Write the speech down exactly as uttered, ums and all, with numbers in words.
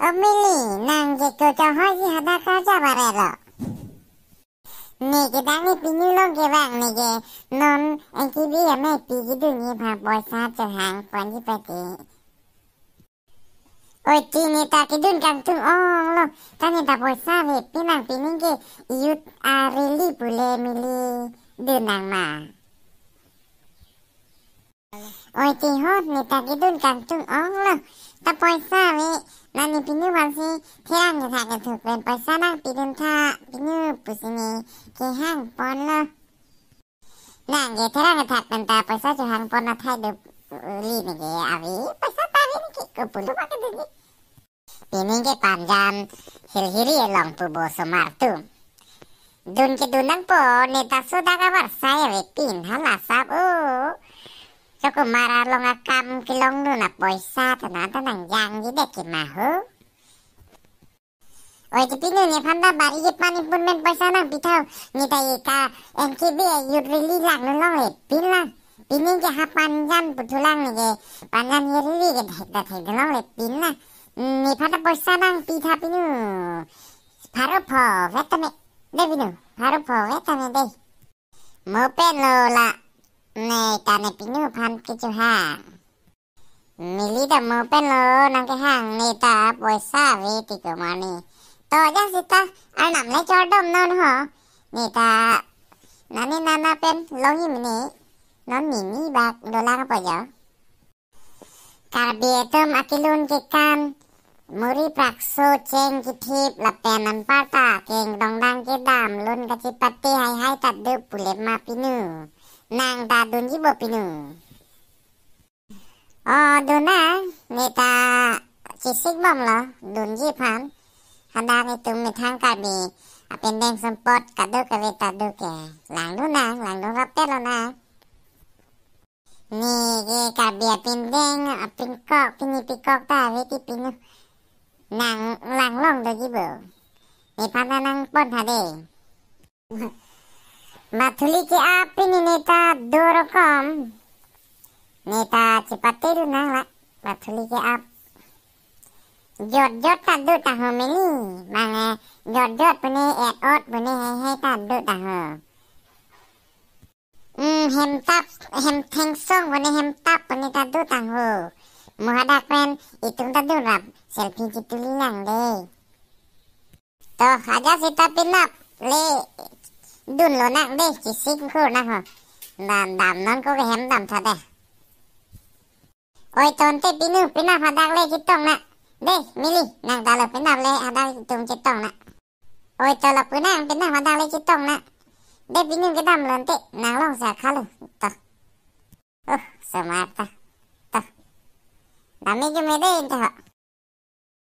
Mili, nang ke kochong hoiji hadak karja barelo. Ne kedang ne pinu along kevang ne ke non N K B amei pi kedunji aphan poisa chohang ponji pati. Oi ti ne ta kedun kangtung onglo, ta ne ta poisa avepin lang, pining ke youth a-rally pule mili dun nang ma. Oi ti ho, ne ta kedun kangtung onglo, ta poisa ave, nani pinu aphansi therang kethak kethuk pen poisa nangpidun tha pinu pusi ne kehang ponlo. Nang ke therang kethak pen ta poisa chohang pon athai do, li ne ke ave, poisa ta ave ne ke kopilo ma kedunji. Pining ke panjan hilhiri along pu bo osomar atum. Dun kedun nangpo, ne ta sodak avarsai avepin hala sap o. Chokomar along akam kelongdun apoisa ta nang ta nangjangji det ke ma ho. Oi ti pinu nephan ta bari kepan improvement poisa nangpi tha ho. Ne ta eka N K B youth rally langdun longlepin lang. Pining ke ha panjan puthulang ne ke panjan hiriri ke thek ta thekdun longlepin lang. Nephan ta poisa nangpi tha pinu. Pharo pho vet tame. Dei pinu. Pharo pho vet tame dei. Mo pen lo la. Ne ta ne pinu aphan kechohang. Mili ta mo pen lo nangkehang, ne ta poisa ave ti ko mane. To ajahak seta arnam le chordom non ho. Ne ta nani nana pen longji mene. Non nini bak dolang apo jo. Karbi atum akelun kekan, muri prakso cheng kethip lapen anparta kengdongdang kedam lun kachipate haihai ta do pule ma pinu. Nang ta dunji bo pinu. O dun nang, ne ta chesik bomlo, dunji aphan. Hadak itum methang Karbi apindeng sumpot kadokave ta do ke. Langdun nang, langdun rapet lo nang. Ne ke Karbi apindeng, apingkok, pinipikok ta ave ti pinu. Nang langlong doji bo. Nephan ta nangpon tha dei. Mathuli ke-ap pini ne ta do rokom. Ne ta chipate dun nang la. Mathuli ke-ap. Jot jot ta do ta ho mili. Mang, eh, jot jot pune et ot pune heihei ta do ta ho. Hmm, hemtap, hem thengsong pune hemtap pune ta do ta ho. Mo hadak pen itum ta do rap. Selfie chituli lang dei. To, ajahak seta penap le dunlo nang dei, chesik kur nang ho. Dam, dam non ko kehem dam tha dei. Oi to ante pinu, penap hadak le chetong nang. Dei, mili, nang ta lo penap le hadak itum chetong nang. Oi to lapu nang, penap hadak le chetong nang. Dei pinu kedam lo ante, nang long sa khalo. To. Uh, osomar ta. To. Dam-ik me dei ante ho.